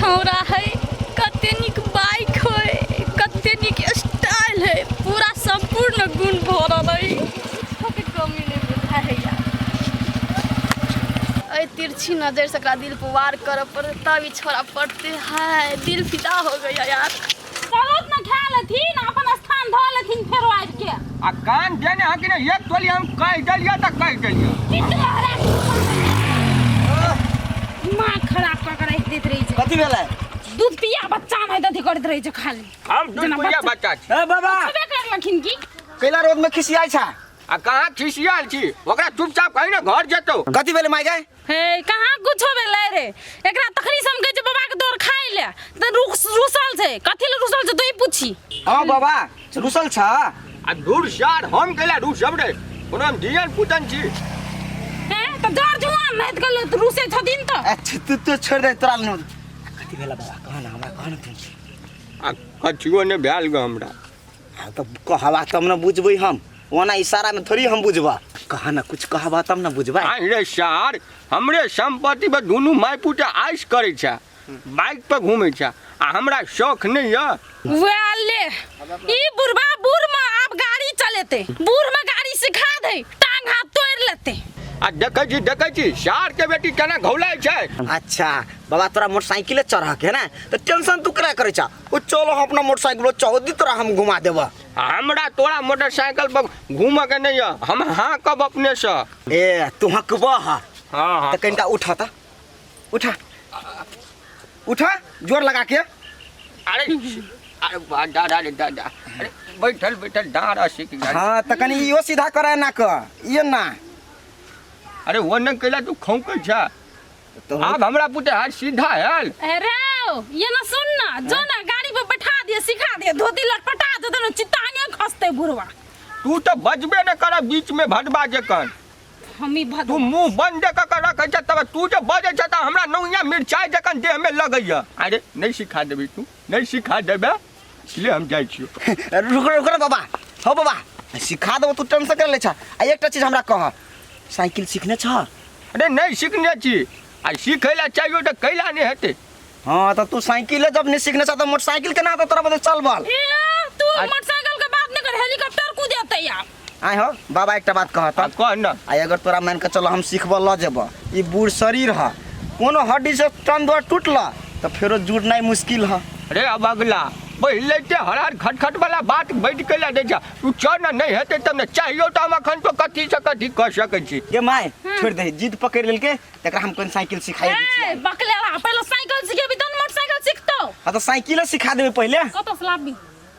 छौड़ा है, कते नीक बाइक है, कते नीक स्टाइल है, पूरा संपूर्ण गुण भरल है, के कमी नहीं बुझा है यार। एहि तिरछी नजर से एकरा दिल पर वार करऽ पड़तै तब ई छोड़ा पड़तै। हाय, दिल फिदा हो गया यार। चलत न खा लेथिन, अपन स्थान धऽ लेथिन फेरो आबि के। आ कान देने हँ कि नहीं? एक टोली हम कह देलियै तऽ कह देलियै। दिमाग खराब कऽ के राखि दैत रहै छै। कथी भेलै? दूध पिया बच्चा नहि अथी करैत रहै छै खाली। हम दूध जेना पिया बच्चा। बच्चा छी। ए बाबा, छेबे करलखिन की? कैला रोड में खिसियाइ छा? आ कहाँ खिसियाल छी? ओकरा चुपचाप कही ने घर जेतौ। कथी भेलै माय गे? हे, कहाँ कुछो भेलै रे। एकरा तखनी से हम कहै छै बाबा के दौड़ खाइ ले तऽ रुसल छै। कथी ले रुसल छै तू ही पूछी। हाँ बाबा, रुसल छ? आ दूर सार, हम कैला रुसब रे? कोनो हम दियन पुतन छी? हे, तऽ जर जुआन नहि तऽ कहल रुसे छथिन तऽ। अच्छा, तू तो छोड़ दे तोरा ले। कथी भेला बाबा? कह ना हमरा, कह ना तू। आ कथियो ने भेल ग हमरा। हाँ तऽ कहबा तब ने बुझबै हम, ओना इशारा में थोड़ी हम बुझबा। कह ना कुछ, कहबा तब ने बुझबै। आहि रे सार, हमरे संपत्ति पर दुनू माय पुते आइश करै छै, बाइक पर घूमै छै आ हमरा शौख नहीं यऽ। वएह ले, ई बुढ़बा बूढ़ में आब गाड़ी चलेते, बूढ़ में गाड़ी सिखा दे, टांग हाथ तोड़ लेते। आ देखै छी, देखै छी सार के बेटी केना घौलाइ छै। अच्छा बाबा, तोरा मोटरसाइकिले चढ़ के ना तो टेंशन तू करा करे छा? ओ चलो, हम अपना मोटरसाइकिल चौदी तोरा हम घुमा देबा। हमरा तोरा मोटरसाइकिल पर घूमऽ के नहीं यऽ, हम हाँ कब अपने से। ए, तू हकबह? हाँ हाँ। तो कनिका उठा त, उठा उठा जोर लगा के। अरे अरे बा, दादा रे दादा, अरे बैठल बैठल डाँड़ असिक गेल। हाँ तऽ कनि इहो सीधा करे ना क इहो ना। अरे वो न कैला तू खौकै छ? तो आब हमरा पुते हाथ सीधा आयल। अरे ये ना सुन ना, जो ना गाड़ी पर बैठा दिए, सिखा दिए, धोती लटपटा देते ना, चिताने खसते बुढ़वा। तू तो बजबे न कर बीच में भटबा जकन। हम ही भद तू मुंह बंद क के रखै छ, तब तू जे बजै छ त हमरा नौया मिरचाई जकन देह में लगैया। अरे नहीं सिखा देबी तू, नहीं सिखा देबे, इसलिए हम जाइ छियो। रुक रुक रे बाबा, हो बाबा सिखा देबो, तू टेंशन कर ले छ। आ एकटा चीज हमरा कह, साइकिल सीखने छ? अरे नहीं सीखने छी, आ सीखै ला चाहियो त कैला नहीं हेतै। हाँ तो तू साइकिल जब नहीं सीखने छ तो मोटरसाइकिल केना तो तोरा बदे चलबल? ए, तू मोटरसाइकिल के बात नहीं कर, हेलीकॉप्टर कूद जेतै आब। आय हो बाबा, एकटा बात कह आ त। कह न। आ अगर तोरा मान के चल हम सिखबऽ लऽ जेबऽ, ई बूढ़ शरीर ह, कोनो हड्डी से टन द्वार टूटल तऽ फेरो जुड़नाइ मुश्किल ह। अरे अब अगला पहिले ते हरहर खटखट वाला बात बैठ के ला दै छ। तू चल न, नहीं हेतै तब ने चाहियो त हम अखन तो कथी से कथी कह सकै छी। गे my, छोड़ि दे, जिद पकड़ि लेलकै, तकरा हम कोन साइकिल सिखाइ दै ए छियै। बकलेला, पहिले साइकिल सिखेबी तहन मोटरसाइकिल सिखतौ। हाँ तऽ साइकिले सिखा देबै पहिले। कतऽ से लाबी?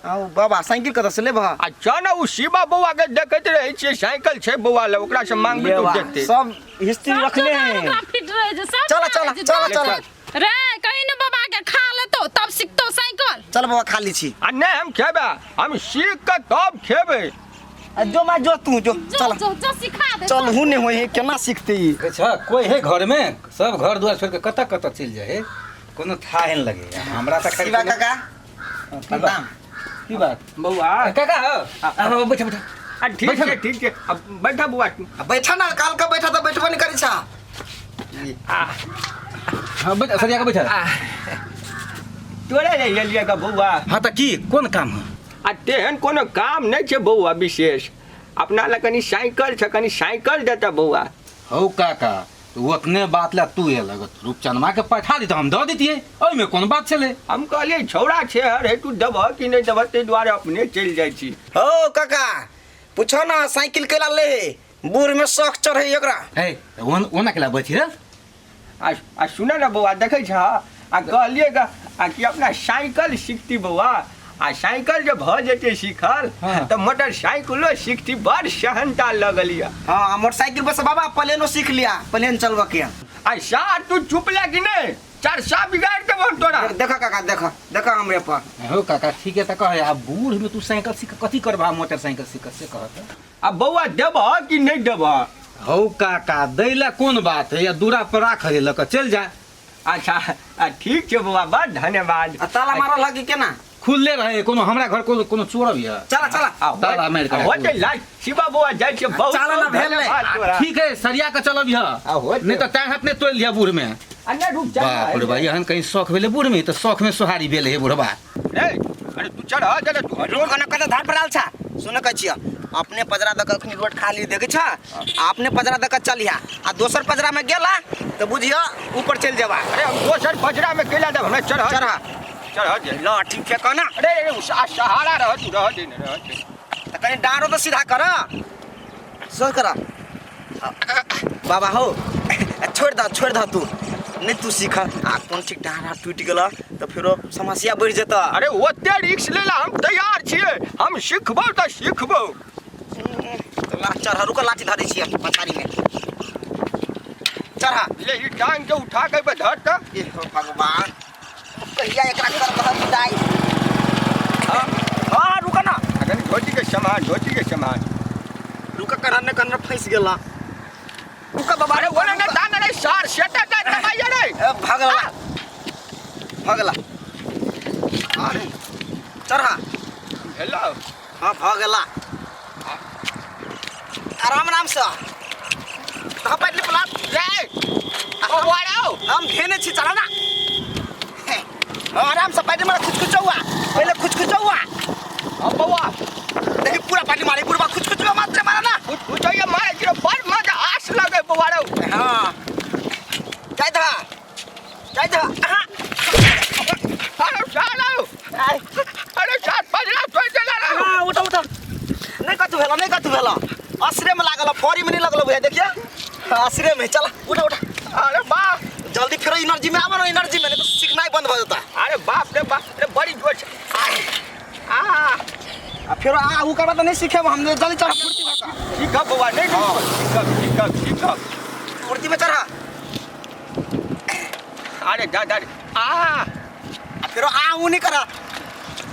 आउ बाबा, साइकिल कतऽ से लेबह? आ चल न, उ शिवा बौआ के देखैत रहै छियै, साइकिल छै बौआ लग, ओकरा से मांगबी तो लेवा, देतै। सब हिस्ट्री सब रखने जोगाड़ है। ओकरा फिट रहै छै, सब चला, जोगाड़ चला, छै, चला, चल, चला। चल। रे कहीं ने बाबा के खा लेतो तब सिखतो साइकिल। चल बाबा, खा ली छी। आ नहीं हम खेबै, हम सीख के तब खेबै। आ जो माँ, जो तू जो। जो चल। जो जो सिखा दे। चल हूँ नहीं होई है, केना सीखते ई? अच्छा कोई है घर में? सब घर दुआर छोड़ के कतऽ कतऽ चलि जाइ है, कोनो थाहे नहि लगे हमरा तऽ। शिवा काका, प्रणाम। की बात बौआ? काका हो, आ, बैठ बैठ। आ ठीक छै, ठीक छै, अब बैठा बौआ तू। आ बैठा ना, काल का बैठा तऽ बैठबो नहीं करै छा। हाँ बैठ, सरिया के बैठ। तोरे रहि गेलियै का बौआ? हाँ तऽ की कोन काम है? आ तेहन कोनो काम नहि छै बौआ विशेष, अपना लग कनि साइकिल छै, कनि साइकिल देता बौआ। हौ काका, तऽ ओतने बात लए तू एलक? रूपचनमा के पठा दितऽ, हम दऽ दितियै, ओहिमे कोन बात छलै? हम कहलियै छौड़ा छै हर हे, तू देबह कि नहि देबह, ताहि दुआरे अपने चलि जाइ छी। हो काका, पूछो ना साइकिल केला ले है, बूढ़ में शौक चढ़े एकरा। हे, ओना केला बैठी रे? आ आ सुन ने बौआ, देखै छह, आ कहलियै ग आ कि अपना साइकिल सीखती बौआ, आ साइकिल जे भऽ जेतै सीखल तऽ मोटरसाइकिलो सीखती, बड़ सहनता लगल यऽ। हाँ, मोटरसाइकिल पर से बाबा प्लेनो सीख लिया, प्लेन चलबऽ के। आ सार तू चुप ले कि नहि, चरसा बिगाड़ि देबौ हम तोरा। देखा काका, देखा देखा हमरे पर। हो काका, ठीक है तऽ कह, आ बूढ़ में तू साइकिल सीख कथी करबा, मोटरसाइकिल सीख से कह तऽ। आ बौआ देबह कि नहि देबह? हौ काका, दै लए कोन बात है, या दूरा पर राख है, लऽ कऽ चलि जा। अच्छा, आ ठीक छै बौआ, बड़ धन्यवाद। आ ताला मारल है कि केना? खुलले रहे, कोनो हमरा घर कोनो कोनो चोर अभी है? चला चला। आ ताला मारि कऽ होतै लाइ शिवा बौआ, जाइ छियै, बहुत चला ना, बहुत भेल नहि। धन्यवाद तोरा। ठीक है, सरिया के चलब यह, आ होतै। नहीं तऽ टांग हाथ नहि तोड़ि लिअ बूढ़ में। आ नहि रुक जा बाप रे भाई एहन कहीं शौख भेलै बूढ़ में तऽ शौख में सोहारी भेल हे बुढ़बा रे अरे तू चढ़ चल तू रोड कना कते धार पर आयल छा सुन कहै छियै अपने पजरा दऽ कऽ अखनी रोड खाली देखै छ आ अपने पजरा दऽ कऽ चलिहा आ दोसर पजरा में गेला तऽ बुझियो ऊपर चलि जेबा अरे हम दोसर पजरा में केला देब हमरा चढ़ चढ़ा चढ़ दे लाठी फेंक ना अरे अरे सहारा रह तू रह दे ने रह दे तऽ कनि डाँड़ो तऽ सीधा कर सोच कर बाबा हो छोड़ दह छोड़ दह तू नहीं तू सीख आ कोन ठीक डाँड़ा टूटि गेल तऽ फेरो समस्या बढ़ि जेतऽ अरे ओते रिक्स लेला हम तैयार छियै हम सिखबौ तऽ सिखबौ तऽ ला चढ़ रुक लाठी धरै छियै पछाड़ीमे चढ़ा ले ई टांग के उठा के पे धर तऽ ए हो भगवान कहिया एकरा कर बहर विदाई हाँ हाँ रुक ना अखन धोती के सामान धोती के सामान रुक करने करने फंस गेला रुक बाबा अरे ओने ने दान रे सार सेटा दा दबाइया रे ए, भगला भगला अरे चढ़ा हेलो हाँ भगला आराम आराम से कहाँ पैर पलात रे ओ वारो हम घेने छी चढ़ा ना हाँ, आराम से पैर मारा खुचखुचौआ पहले खुचखुचौआ हम बउआ देखी पूरा पानी मारे पूरा खुचखुचौआ मात्र मारा ना कुछ कुछ ये मारे गिरो बड़ मजा आस लगे बउआ रे हाँ जाय धा जाय धा आहा अरे सार अरे सार पजरा छोड़ देला रे हाँ उठा उठा नहीं कथू भेला नहीं कथू भेला असरे में लागल फौरी में नहीं लगल भैया देखिए असरे में चल उठा उठा अरे बाप जल्दी फिर एनर्जी में आवा ना एनर्जी में नहीं तो सीखना ही बंद हो जाता अरे बाप रे बाप अरे बड़ी जोर से आ आ फिर आ ऊ करबा तो नहीं सीखे हम जल्दी चढ़ा फुर्ती में का सीखब बउआ नहीं सीखब सीखब सीखब फुर्ती में चढ़ा अरे दादा रे आ आ फिर आ ऊ नहीं करा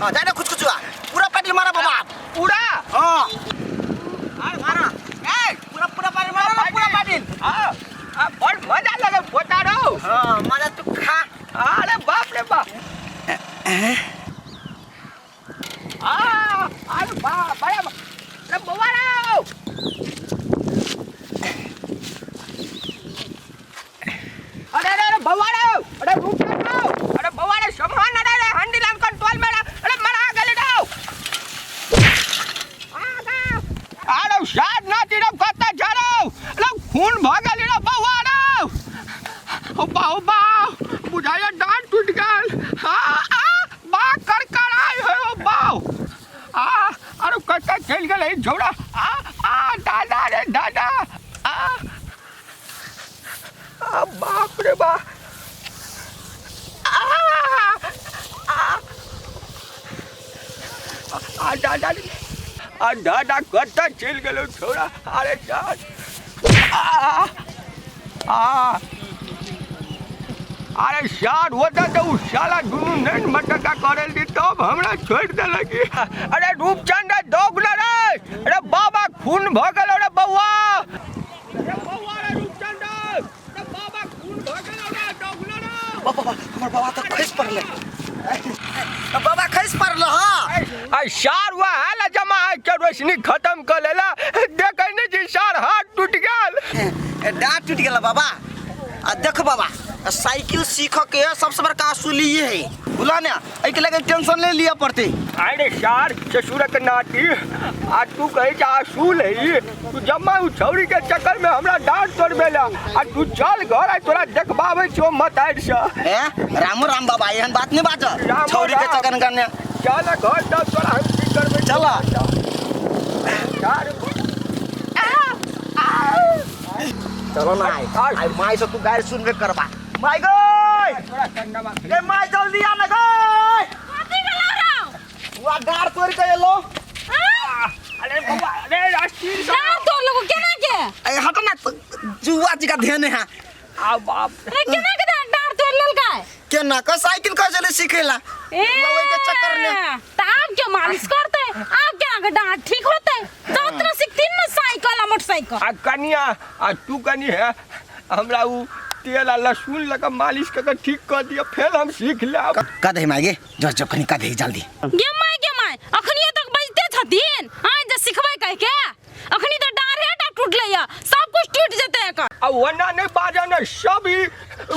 हाँ जाए ना खुच खुचुआ पूरा पैडल मारा बाबा पूरा हाँ अरे मारा ए पूरा पूरा पैडल मारा ना पूरा पैडल हाँ आ बड़ मजा लगे बोता रहो हाँ मारा तू खा अरे बाप रे बाप आ अरे बाप अरे अरे बउआ रे अरे अरे अरे बउआ रे अरे रुक जाओ अरे बउआ रे सामान अरे अरे हंडी लान कंट्रोल में अरे मरा गेल रे अरे साथ ना तिरब कत्ता झरो अरे खून भ गेल रे बउआ रे ओ बाऊ बाऊ बुझाया डांट टूट गेल आ आ बा करकराय है ओ बाऊ आ अरे कत्ता चलि गेल है झोड़ा आ आ दादा रे दादा आ आ बाप रे बा आ आ आ दादा रे आ दादा कत्ता चलि गेल छोड़ा अरे दादा आ आ अरे सार होता तो उ साला दुनू नैन मटका करल दी तब हमरा छोड़ देलक अरे रूपचंद दौड़ रे अरे बाबा खून भ गेल रे बउआ अरे बउआ रे रूपचंद अरे बाबा खून भ गेल रे दौड़ रे बाबा हमर बाबा तो खसि पड़ले बाबा खसि पड़ल हाँ आ सार हुआ हाल जमा है के रोशनी खत्म कर लेला देखै नहीं छी सार हाथ टूट गेल डाँट टूट गेल बाबा आ देख बाबा साइकिल सीख के सबसे बड़का असूली ये है बुला ने एहिके लगे टेंशन नहीं लिअ पड़ते अरे सार ससुरक नाती आ तू कहै छै असूल है तू जम्मा उ छौरी के चक्कर में हमरा डांट तोड़बेला आ तू चल घर आ तोरा देखबाबै छियौ मत आइर से ए रामो राम बाबा एहन बात नहीं बाज रामो छौरी के राम। चक्कर करने चल घर तब तोरा हम की करबै चल। सार चलो ना आइ आइ माई से तू गारि सुनबे करबा माई गई तोरा कंडवा ए माई जल्दी आ ना गई कथी भेलौ रौ वा गार तोड़ के एलो अरे बउआ अरे राष्ट्रीय डाँट तोड़ लोगो केना के ए हट ना जुआ जी का ध्यान है आ बाप अरे केना के डाँट तोड़ लेलकै केना क साइकिल क चले सिखेला ए ओहि के चक्कर में त आब क्यों मालिश करते आब केना के डाँट ठीक होते तो उतना सीखतीन ना साइकिल आ मोटरसाइकिल आ कनिया आ तू कनी है हमरा उ तेल आ लहसुन लगा मालिश कऽ के ठीक कऽ दिअ फेर हम सीख लेब का दे माई गे जो जो कनी का दे जल्दी गे माय गे माय अखनियो तक बजते छथिन आइ जे सिखबै कह के अखनी तऽ डाँढ़े टा टूटलै या सब कुछ टूट जेतै एकर आ ओना नहि बाजऽ ने सब ई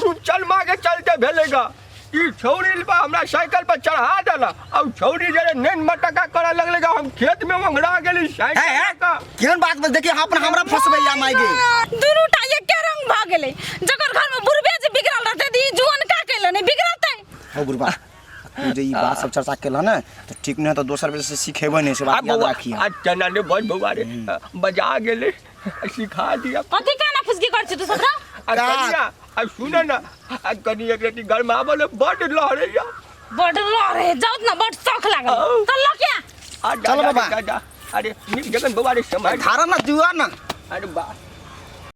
रूपचनमा के चलते भेलेगा। ई छौरी बा हमरा साइकिल पर चढ़ा देला आ उ छौरी जरे नैन मटका करे लगलेगा, हम खेत में ओंघरा गेली साइकिल है, है? का। केहन बात बस देखिए अपन हमरा फंसबै या माय गे। दुनू टा एके रंग भऽ गेलै। जकर घर में बुढ़बे जे बिगड़ल रहतै तऽ ई जुअन का कैले नहि बिगड़तै? हो बुढ़बा, तू जे ई बात सब चर्चा केलह ने तऽ ठीक नहि, तऽ दोसर बेर से सिखेबै नहि, से आ बात याद बौआ राखिए। आ चना ने बज बौआ रे, बजा गेले, सिखा दिया। कथी काना फुसकी कर छी तू सब? आ कनिया, आ सुन न, आ कनि एक रति गरमाबल बड लहरैया। बड लहरे जाउत न, बड शौख लागल। औ। त ल क्या आ जा, चल जा, बाबा। जा, जा। अरे नीक जगन बौआ रे, समय धारा ना जुआ ना। अरे बा।